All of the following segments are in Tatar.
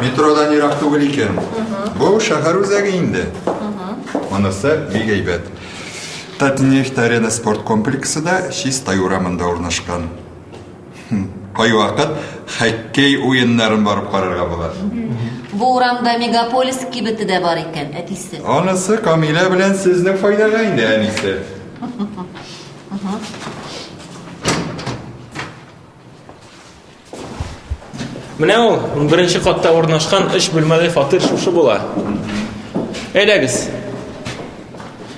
Метродан ерак түгел икән. Бу шәһәр үзәге инде. Монысы бик әйбәт. Татнефть Арена спорт комплексы да Чистай урамында урнашкан. Кайвакыт хоккей уеннарын барып карарга була. Бу урамда Мегаполис кибете дә бар икән, әтисе. Анысы Камилә белән сезнең файдага инде, әнисе. Менә ул, 11 катта урнашкан өч бүлмәле фатир шушы була. Әйдәгез.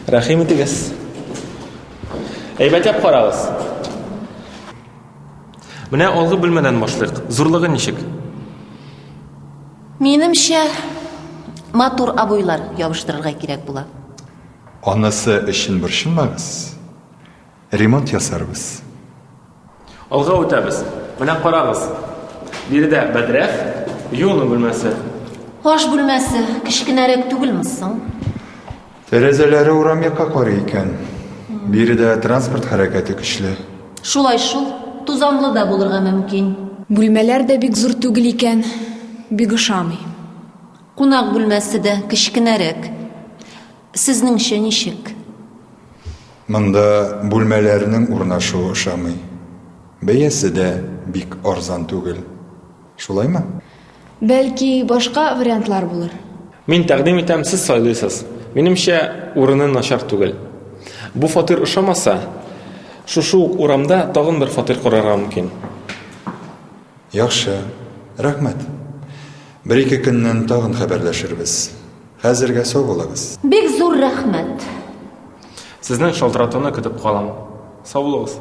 Рәхим итегез. Әйбәтләп карагыз. Менә алгы бүлмәдән башлыйк. Зурлыгы ничек? Минемчә, матур обойлар ябыштырырга кирәк була. Анысы өчен борчылмагыз. Ремонт ясарбыз. Алга үтәбез. Менә карагыз. Биредә бәдрәф, юыну бүлмәсе. Аш бүлмәсе кечкенәрәк түгелме соң? Тәрәзәләре урам якка карый икән. Биредә транспорт хәрәкәте көчле. Шулай шул, тузанлы да булырга мөмкин. Бүлмәләр дә бик зур түгел икән, бик ошамый. Кунак бүлмәсе дә кечкенәрәк. Сезнеңчә ничек? Монда бүлмәләрнең урнашуы ошамый. Бәясе дә бик арзан түгел. Шулаймы? Бәлки, башка вариантлар булыр. Мин тәкъдим итәм, сез сайлыйсыз. Минемчә, урыны начар түгел. Бу фатир ошамаса, шушы ук урамда тагын бер фатир карарга мөмкин. Яхшы, рәхмәт. Бер-ике көннән тагын хәбәрләшербез. Хәзергә сау булыгыз. Бик зур рәхмәт. Сезнең шалтыратуны көтеп калам. Сау булыгыз.